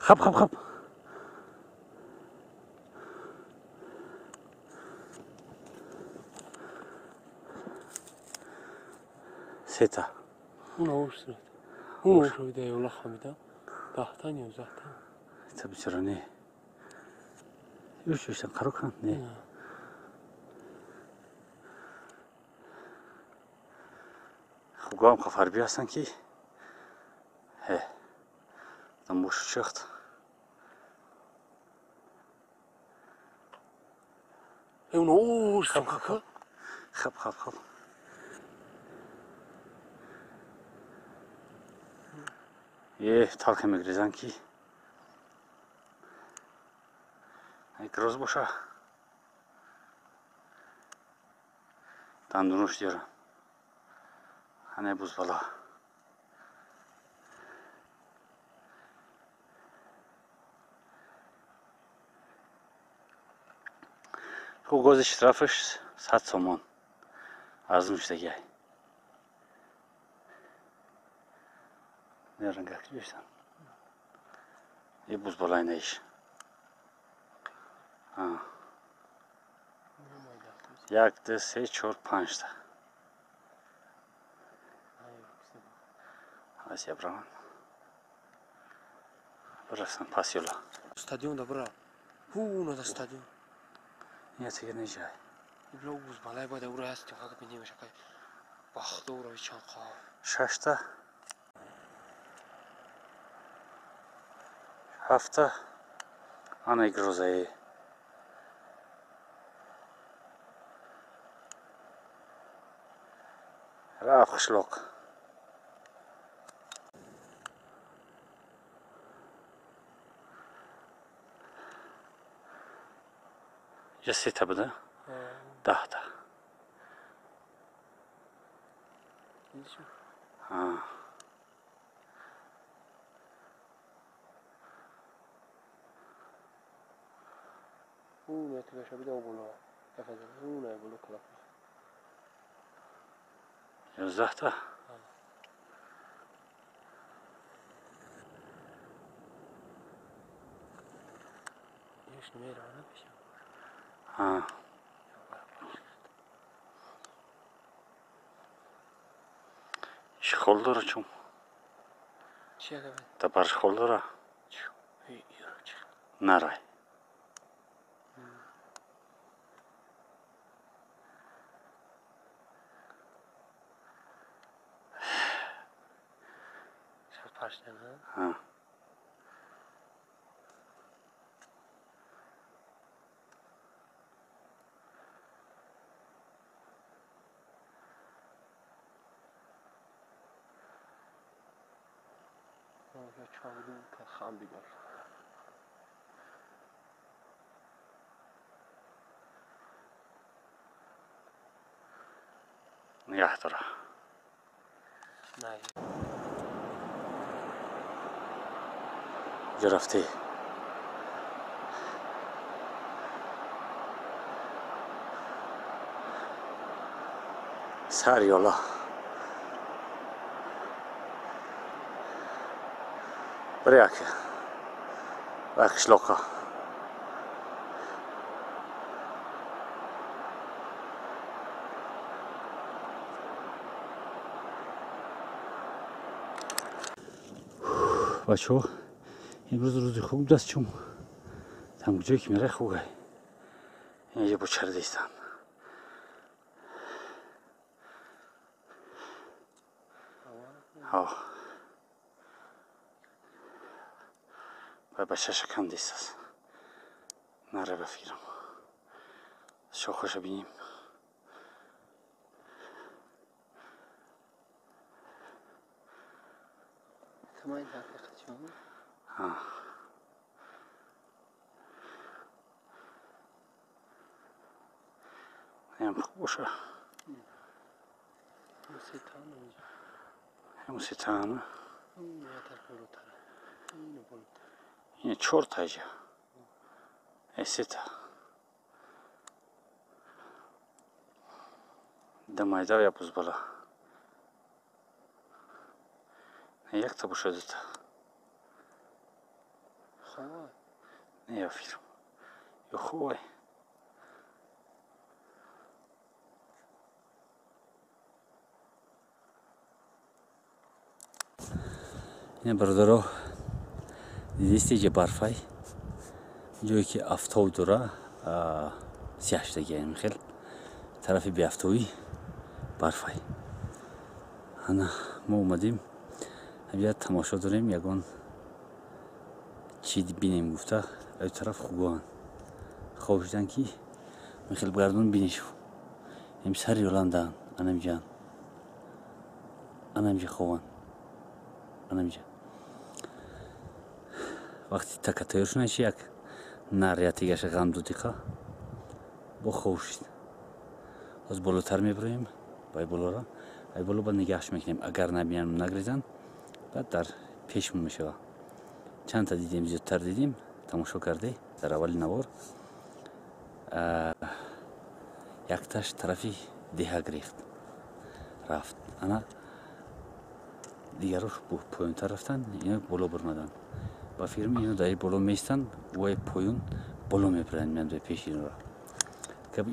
Хап, хап, хап. Сета. Уна ушуида ёла хамида. Даҳтан ёздаҳтан. Та бичора не. Юш юштан қаро кан не. Хугам хафарби ҳастанд ки ҳе дамбошу чахт. Уна уш. Хап, хап, хап, хап, хап. Е талхе мегрезанд ки гроз боша дандунош дорам. Ане бузбала. Хуб, гози штрафаш 100 сомон арзун шудагиай. Нерангак бештан. Е бузбалай наиш. Як, ду, се, чор, панҷта. Асия браван. Бирасан пас ёла. Стадион да бра. Ҳу да стадион. Не тига не ҷай. Ибро бузбалай бояд ура ҳаст хак бинемаш акай. Бахто ура чанд қа. Шашта. Ҳафта. Ана грозаи. Рафт қишлоқ. Я сета буда? Даҳта. Ёздаҳта. Иш хол дора чум. Та барш хол дора? Нарай. Ҳа. Нигоҳ дора. Ҷо рафтӣ? Сар ёла. Бір яки. Ва қишлоққа. Бачаҳо, имрӯз рӯзи хуб даст чум. Там ҷое ки мерай хугай. Инҷа бо чарда истанд. Ҳо. Вай бачаша кам дистааст. Наре ба фикрам. Шохаша бинем. Ям хуб боша. Ҳамуситана. Ин чорта иҷа. Сета. Да майда я бузбала. Якта боша дута. Не фирм. Ё хубай. Ина бародаро, дидисти ҷа барфай, ҷое ки афтоб дора, сиҳаштагиам хел тарафи беафтобӣ барфай. Ана мо омадем, ҳамҷа тамошо дорем, ягон чӣ бинем гуфта, аю тараф хугоан хоб шудан ки михел гардон бинешу. Ем сари ёландаан, анамҷаан, анамҷа хован, анамҷа. Вақти така тайёр шудан чи як нар ятигаша ғам дудиқа бо хов шид. Ҳоз болотар мебироем, бай болора, ай боло ба нигаҳш мекунем. Агар набинам нагрезан, баъд дар пешмон мешава. Чандта дидем, зиёдтар дидем, тамошо карде дар аввали навор. Якташ тарафи деҳа гирехт рафт. Ана дигарош поёнтар рафтанд, ино боло бурмаданд. Ба фирми ино дар боло меистанд, вай поён боло мебаранд, меянд ба пеши инора.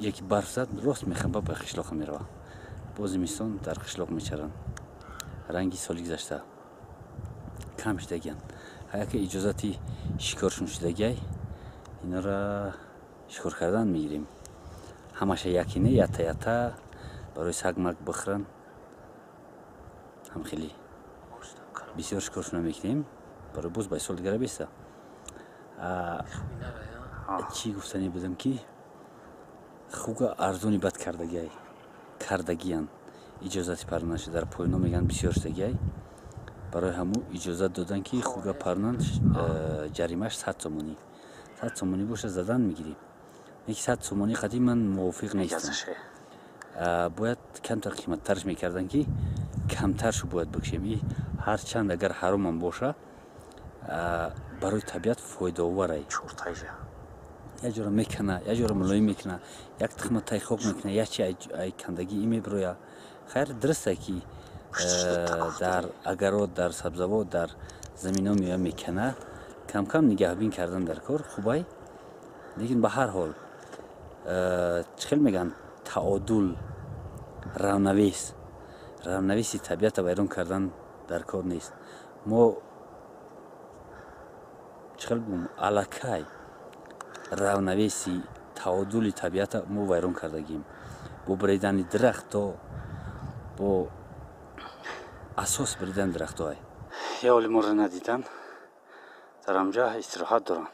Яки барф зад, рост мехамба ба қишлоқа мерава. Боз зимистон дар қишлоқ мечаранд. Ранги соли гузашта кам шудагиянд. Ҳаяке иҷозати шикоршон шудагиай, инора шикор кардан мегирем. Ҳамаша яки не, ята ята барои саг-маг бихӯранд. Ҳам хеле бисёр шикоршона мекунем, барои боз ба сол дигара беста. Чӣ гуфтанӣ будам ки хуга арзони бад кардагиай, кардагиянд. Иҷозати парнаша дар поёно мегӯянд бисёр шудагиай. Барои ҳамун иҷозат додан ки хуга парнан, ҷаримаш 100 сомонӣ. 100 сомонӣ боша задан мегирӣ. Неки 100 сомонӣ қадим ман мувофиқ нестам. Бояд камтар қиматтарш мекардан ки камтаршу бояд бикшем. И ҳарчанд агар ҳаромам боша, барои табиат фоидаоварай. Як ҷора мекана, як ҷора мулоим мекуна, як тухма тайхок мекуна, як чи ай кандагӣ и мебироя. Хайр, дуруст ки дар агарот, дар сабзавот, дар замино меоя мекана, кам-кам нигаҳбин кардан дар кор хубай. Лекин ба ҳар ҳол чӣ хел мегӯянд, таодул, равнавес, равнавеси табиатро вайрон кардан дар кор нест. Мо чӣ хел бигӯм, аллакай равнавеси таодули табиатро мо вайрон кардагием. Бо буридани дарахто, бо асос буридани дарахтоай. Я оли моро надидан, дар ҳамҷа истироҳат доранд.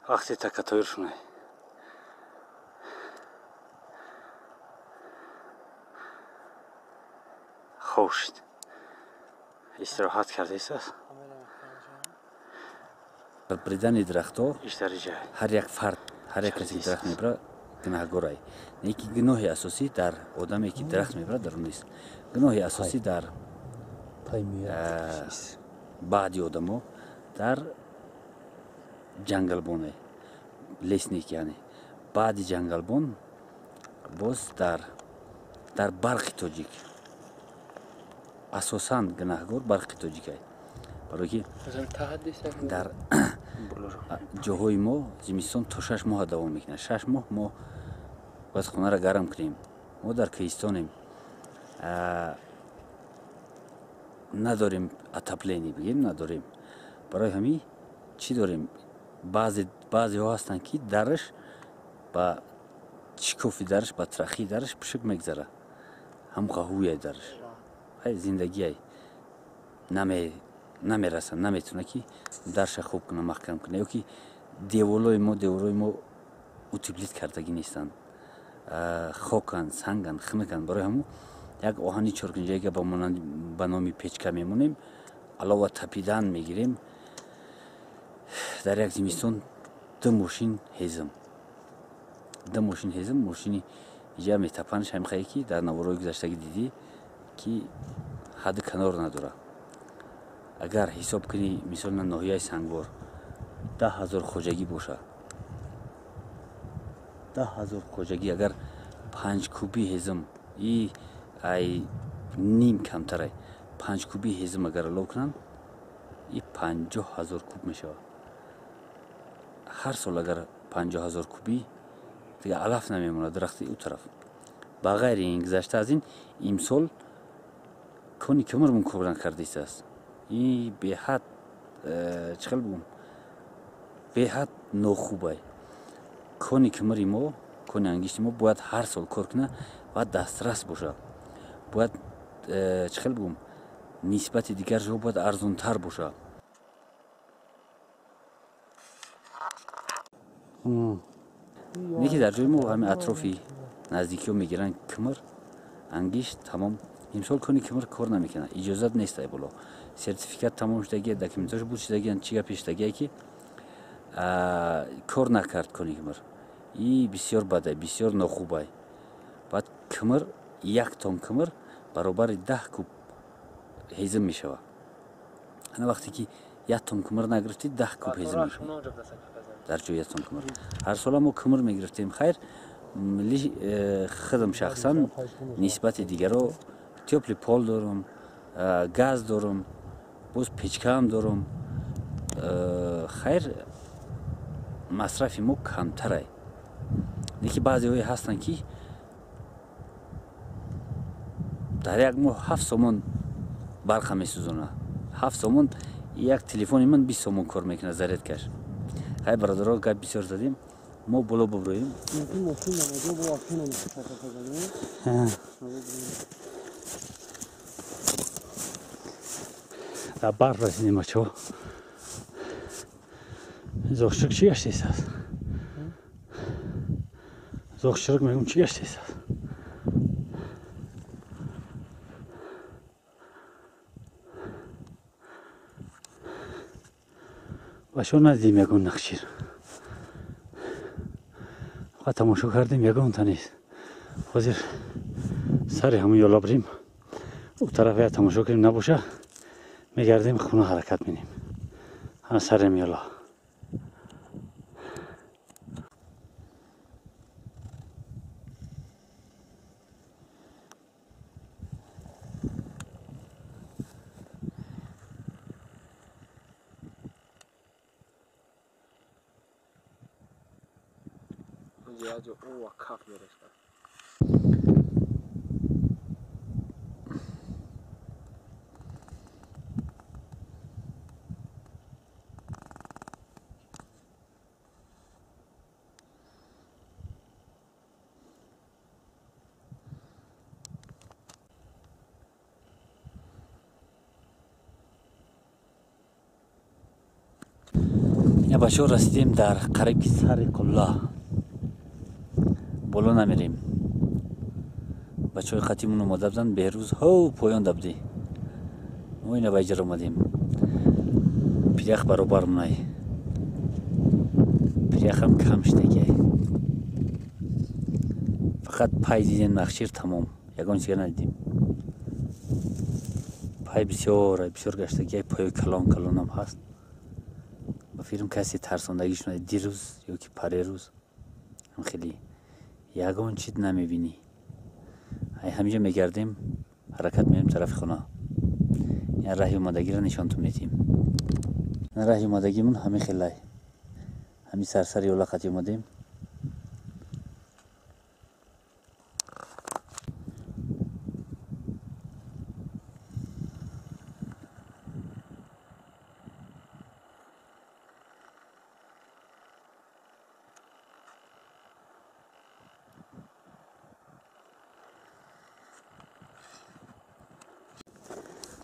Вақте така тайёр шунай. Хоб шуд. Истироҳат кардааст. Буридани дарахто ҳар як фард, ҳар як касе ки дарахт мебарад гунаҳгорай. Не ки гуноҳи асосӣ дар одаме ки дарахт мебарад дар он нест. Гуноҳи асосӣ дар баъди одамо, дар ҷангалбоне, лесник, яъне баъди ҷангалбон боз дар барқи тоҷик. Асосан гунаҳгор барқи тоҷикай. Барои ки дар ҷоҳои мо зимистон то 6 моҳ давом мекунад. 6 моҳ мо бояд хонаро гарм кунем. Мо дар кӯҳистонем, надорем отопление, бигем надорем. Барои ҳамин чӣ дорем? Баъзеҳо ҳастанд ки дараш ба чикофи дараш, ба трахи дараш пушук мегзара. Ҳам қаҳвияй дараш. Ай зиндагиай намераса, наметавона ки дарша хуб куна, маҳкам куна. Ё ки деволои мо утеплит кардагӣ нестанд. Хоканд, санганд, хунуканд. Барои ҳамун як оҳани чоркунҷаига ба номи печка мемонем, алова тапидан мегирем. Дар як зимистон 2 мошин ҳезм. 2 мошин ҳезм, мошини иҷа метапанш ҳамихае ки дар наворои гузаштагӣ дидӣ ки ҳадди канор надора. Агар ҳисоб кунӣ, мисол на ноҳияи Сангвор 10 000 хоҷагӣ боша, 10 000 хоҷагӣ агар 5 куби ҳезм и ай ним камтарай, 5 куби ҳезм агар алов кунанд, и 50 000 куб мешавад. Ҳар сол агар 50 000 куби дига алаф намемонад дарахти ӯ тараф. Ба ғайри ин, гузашта аз ин, имсол кони кимр кор накардааст. Ин беҳад чӣ хел бигӯм, беҳад нохубай. Кони кимри мо, кони ангишти мо бояд ҳар сол кор кунад ва дастрас бошад. Бояд чӣ хел бигӯм, нисбати дигар ҷо бояд арзонтар бошад. Не ки дар ҷои мо ҳамин атрофи наздикиҳо мегиранд кимр, ангишт, тамом. Имсол кони кимр кор намекунад, иҷозат нест ай боло. Сертификат тамом шудагия, документҳош буд шудагиян, чӣ гапи шудагия ки кор накард кони кимр. И бисёр бадай, бисёр нохубай. Баъд кимр, 1 тон кимр баробари 10 куб ҳезим мешавад. Ана вақте ки 1 тон кимр нагирифтӣ, 10 куб ҳезим мешавад. Дар ҷои 1 тон кимр. Ҳар сола мо кимр мегирифтем. Хайр, худам шахсан нисбати дигаро тёплый пол дорам, газ дорам, боз печкаам дорам. Хайр, масрафи мо камтарай. Лекин баъзеҳое ҳастанд ки дар як моҳ 7 сомон барқа месӯзонад. 7 сомон, як телефони ман 20 сомон кор мекунад зарядкаш. Хайр, бародаро, гап бисёр задем. Мо боло буброем. Дар барф расидем, бачаҳо. Зоғширк чӣ гаштааст? Зоғширк мегӯм чӣ гаштааст? Бачаҳо, надидем ягон нақшир. Фақат тамошо кардем, ягонта нест. Ҳозир сари ҳамон ёла бирем, ӯ тараф я тамошо кунем, набоша мегардем, хона ҳаракат менем. Ҳама сари ҳамин ёла. Бачаҳо, расидем дар қариби сари қулла. Боло намерем. Бачаҳои қатимон омода буданд, Беҳрӯз ҳов поён дабдӣ. Мо ина ба иҷра омадем. Пирях баробар монай. Пиряхам кам шудагиай. Фақат пай дидем, нақшир тамом. Ягон чига надидем. Пай бисёр, бисёр гаштагиай, пойи калон калонам ҳаст. Ба фирм касе тарсондагӣ шуна дирӯз ё ки парерӯз ҳам хеле ягон чиз намебинӣ. Ай ҳаминҷо мегардем, ҳаракат меем тарафи хона. Ин раҳи омадагиро нишонтон медиҳем. Ин раҳи омадагимон ҳамин хелай. Ҳамин сарсари ёла қати омадем.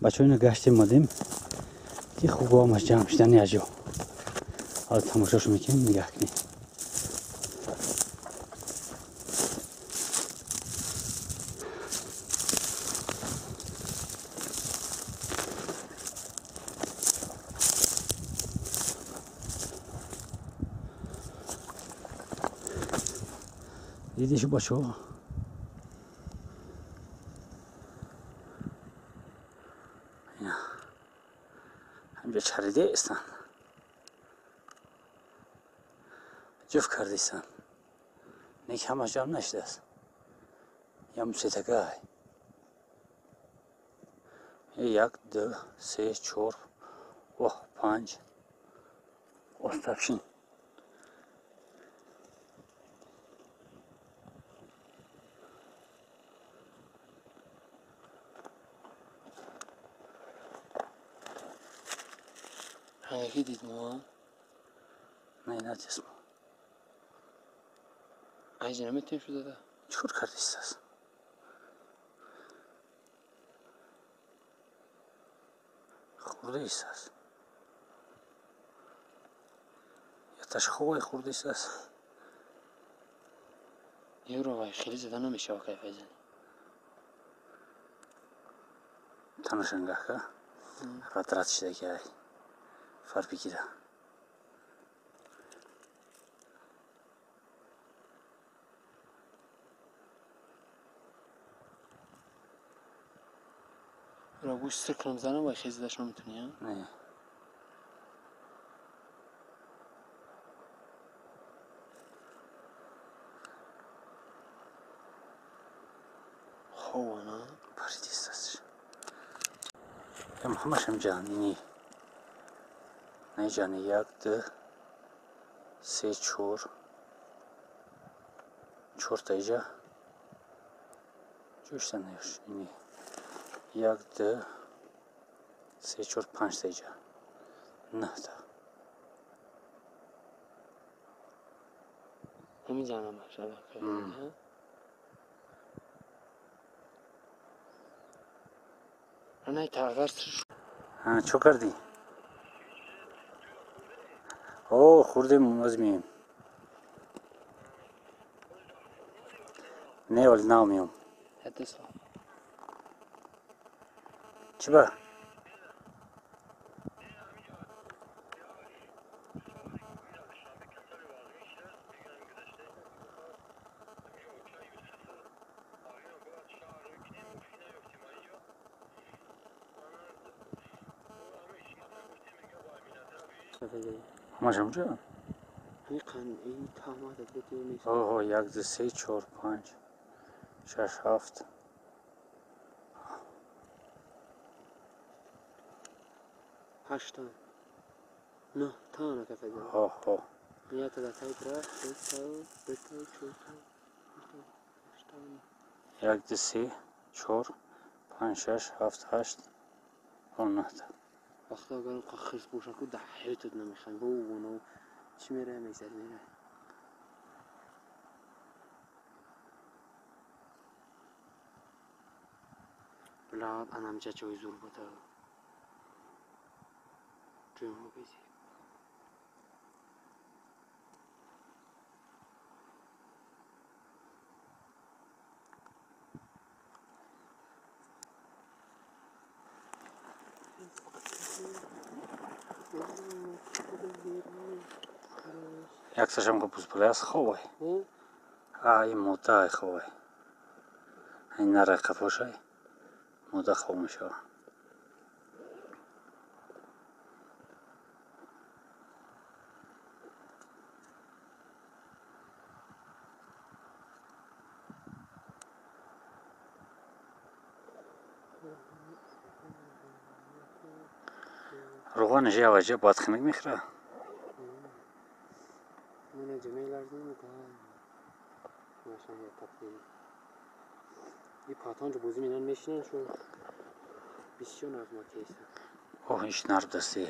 Бачаҳо, ино гаштем омадем ки хугоамаш ҷамъ шудани аҷо. Ҳозир тамошошо мекунем, нигаҳ кунед. Дидешу бачаҳо? ҳамҷа чаридаистанд, ҷуфт кардаистанд. Не ки ҳамаш ҷамъ нашудааст. Ям сетакай. 1, 2, 3, 4, 5. Остапшин. Рангаки дид мо? Не, надист мо. Айҷа наметавонем шуда да? Чӣ кор кардистааст? Хӯрдаистааст. Яташ ховай хӯрдаистааст. Евро вай хеле зада намешава кайфай зани. Танашангаҳка радрат шидаки ай фар бигира. Ро гӯш сир кунам занам вай хеле задаш наметавонӣ, а? Не. Хова, на? Паридистааст. Ям ҳамашам ҷан ини. Не ҷани 1, 2, 3, 4. Чорта иҷа. Ҷӯшта неш ини. 1, 2, 3, 4, 5 та иҷа. 9 та. Ҳамин ҷанам шада. Ана тағар Ҳа, чо кардӣ? О, хӯрдем, оз меем. Не, оли нав меом. Ҳадисо. Чӣ ба? Ҳамаш ҳамҷо? Оҳо, 1, 2, 3, 4, 5, 6, 7. 8 та. 9 та накафа. Ҳо. 1 та 3 та, 2 та, 4 та, 8 та. 1, 2, 3, 4, 5, 6, 7, 8, 9 та. Вақто агар он хирс боша ку дар ҳаётат намехоҳем. Воно чӣ мерая мегзад мерая. Блад анамҷа ҷои зур буда. Ҷои мо безеб. Яксашам пузпулай аст ховай. А ин модаи ховай. Ин нарай қафошай. Мода хов мешава. Роғани жаваҷа баъд хинак мехӯра. Оҳ, иш нарбдастӣ.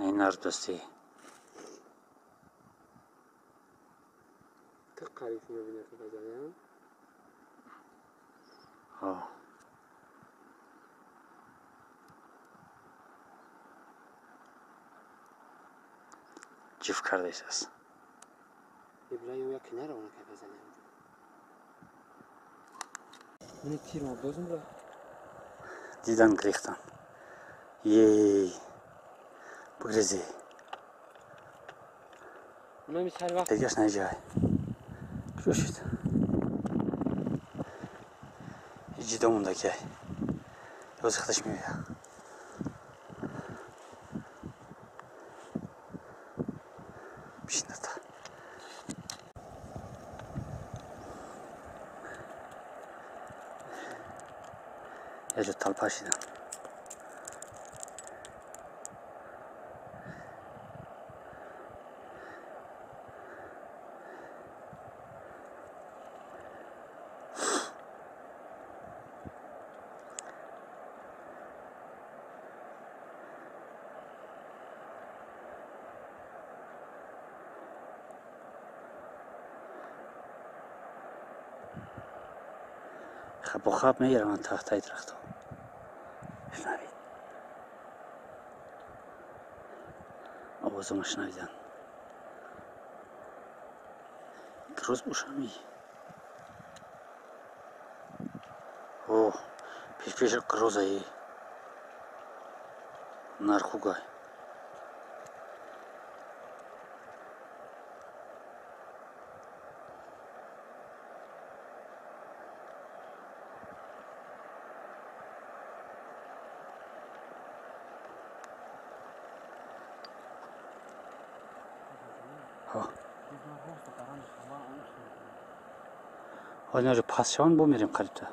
Ин нарбдастӣ. Оҳ. Ҷиф кардаистааст. Дидан гирехтан. Ей, бугрези. Дигаш наҷай. Куҷо шуд? Ҷидо мондакай. Ёзи худаш меояд. Бишината. Яҷо талпа шидам. Хапо хап мераванд тахтаи дарахтҳо. Шунавед. Овозома шунавидан. Гроз бошами. О, пеш-пеш грозае. Нархугай. Ҳозир пас шаванд, бо мерем қарибта.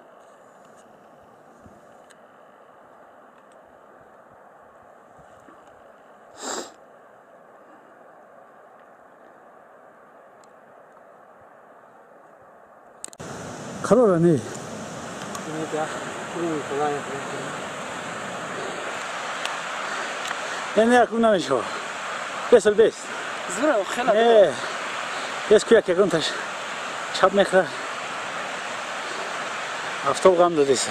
Қарора не? Не, акун намешава. Бесал бес. Не. Бес ку як ягонташ чап мехӯрад. Автоб ғам додест.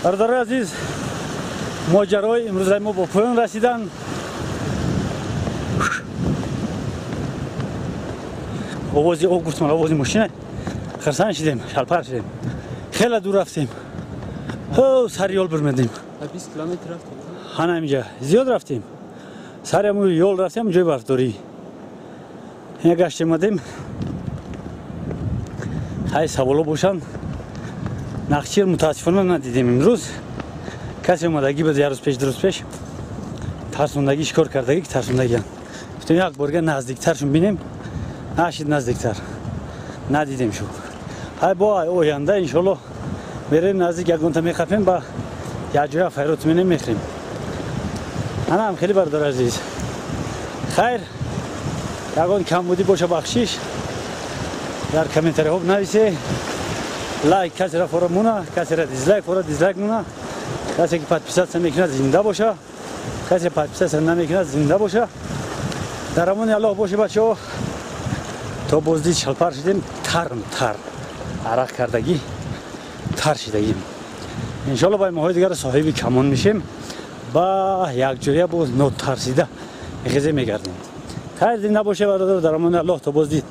Бародарои азиз, моҷарои имрӯзаи мо бо поён расиданд. Овози об гуфтам, овози мошина. Хирсан шидем, шалпар шидем. Хеле дур рафтем. Ҳо, сари ёл бурмедем. 20 километр рафтем. Ҳана инҷа зиёд рафтем. Сари ҳамун ёл рафтем, ҷои барфдорӣ. Ина гаштем омадем. Ҳай саволо бошанд. Нақчир мутаассифона надидем имрӯз. Касе омадагӣ буд як рӯз пеш, ду рӯз пеш. Тарсондагӣ шикор кардагӣ ки тарсондагианд. Гуфтем як борга наздиктаршон бинем. Нашид наздиктар. Надидем шу. Ҳай бо оянда иншолло мерем наздик, ягонта мехапем, ба як ҷоя файрот менем, мехӯрем. Ана ҳам хеле бародар азиз. Хайр, ягон камбудӣ боша бахшиш. Дар комментариҳо нависе. Лайк касера фора муна, касера дизлайк фора дизлайк муна. Касе ки подписаться мекунад зинда боша. Касе подписаться намекунад зинда боша. Дар амони Аллоҳ боше бачаҳо. То боздид шалпар шидем, тарм тар. Арақ кардагӣ тар шидагим. Иншолло ба моҳои дигар соҳиби камон мешем. Ба якҷоя боз нотарсида хезе мегардем. Хайр, зинда боше бародар, дар амони Аллоҳ то боздид.